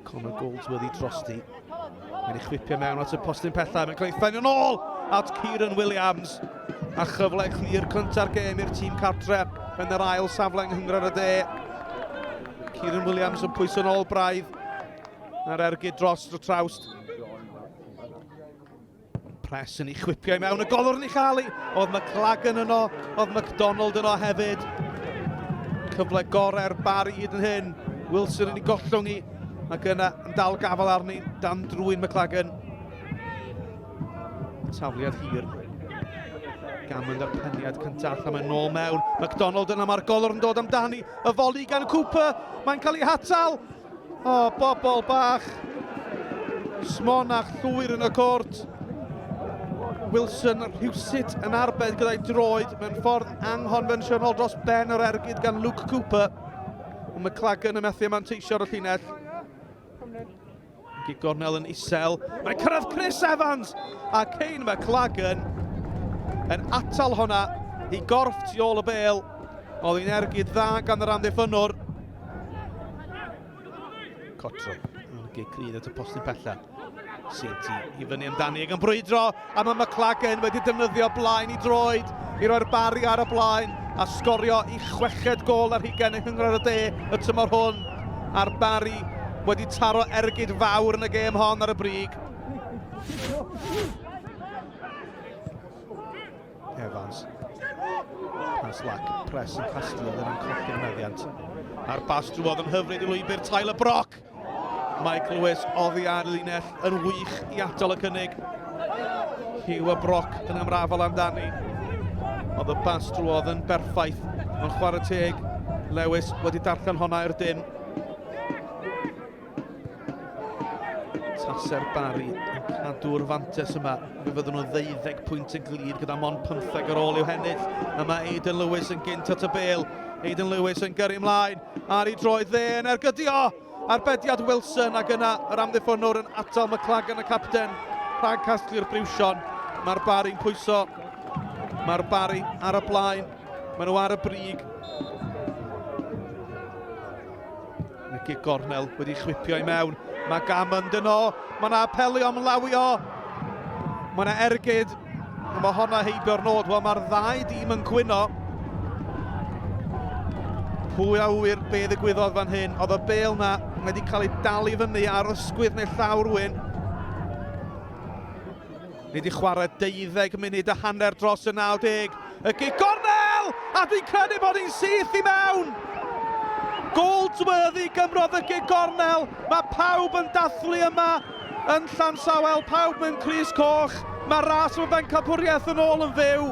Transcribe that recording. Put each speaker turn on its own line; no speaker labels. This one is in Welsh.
Connor Goldsworthy drosti. Mae'n ei chwipio mewn at y postyn pellaf. Mae'n cael ei ffenio'n ôl at Kieran Williams. A chyfle clir cynta'r gêm i'r tîm cartre yn yr ail safle yng Nghynghrair y De. Kieran Williams yn pwyso'n ôl braidd ar ergyd dros y trawst. Press yn ei chwipio i mewn, y golwr yn ei chael i. Oedd McLagan yno, oedd McDonald yno hefyd. Cyfle gorau'r Barry hyd yn hyn. Wilson yn ei gollwng i, ac yna yn dal gafel arni dan drwy'n McLagan. Tafliad hir. Gammond ar peniad cyntaf allan, mae'n nôl mewn. McDonald yna, mae'r golwr yn dod amdani. Y foli gan Cooper, mae'n cael ei hatal. O, bobl bach. Smonach llwyr yn y cwrt. Wilson rhywsut yn arbed gyda'i droed mewn ffordd anghonfensiynol dros ben yr ergyd gan Luke Cooper. Ond McLagan yn methu manteisio ar y llinell. Gig gornel yn isel. Mae'n cyrraedd Chris Evans! A Kane McLagan yn atal honna i gorff tu ôl y bel. Oedd hi'n ergyd dda gan yr amddiffynnwr. Cotro. Yn gic rydd at y postyn pella. Seti i fyny amdani ac yn brwydro a mae McLagan wedi defnyddio blaen i droed i roi'r bari ar y blaen a sgorio i chweched gol ar hugain yng Nghynghrair y De y tymor hwn a'r Barri wedi taro ergyd fawr yn y gêm hon ar y brig. Evans. Pas lac, pres yn casglu oedd yn colli'r meddiant. A'r bas drwodd yn hyfryd i lwybr Tyler Brock. Mike Lewis oddi ar linell yn wych i atal y cynnig. Hugh a Brock yn ymrafel amdani. Oedd y bas drwodd yn berffaith, ond chwarae teg, Lewis wedi darllen honna i'r dim. Taser Barry yn cadw'r fantes yma. Fe fyddwn nhw ddeuddeg pwynt yn glir gyda mon 15 ar ôl i'w hennill. A mae Aidan Lewis yn gynt at y bel. Aidan Lewis yn gyrru ymlaen ar ei droed dde yn ergydio. Arbediad Wilson ac yna yr amddiffynnwr yn atal McLagan y capten rhag casglu'r briwsion. Mae'r Barry'n pwyso. Mae'r Barry ar y blaen. Maen nhw ar y brig. Mae gic gornel wedi chwipio i mewn. Mae Gammond yno. Mae yna apelio am lawio. Mae yna ergyd. Mae honna heibio'r nod. Wel, mae'r ddau dîm yn cwyno. Pwy a ŵyr be ddigwyddodd fan hyn. Oedd y bel na wedi cael ei dal i fyny ar ysgwydd neu llaw rhywun. Ni wedi chwarae 12 munud a hanner dros y 90. Y gic gornel! A dwi'n credu bod hi'n syth i mewn! Goldsworthy gymrodd y gic gornel. Mae pawb yn dathlu yma yn Llansawel, pawb mewn crys coch. Mae'r ras am y bencampwriaeth yn ôl yn fyw.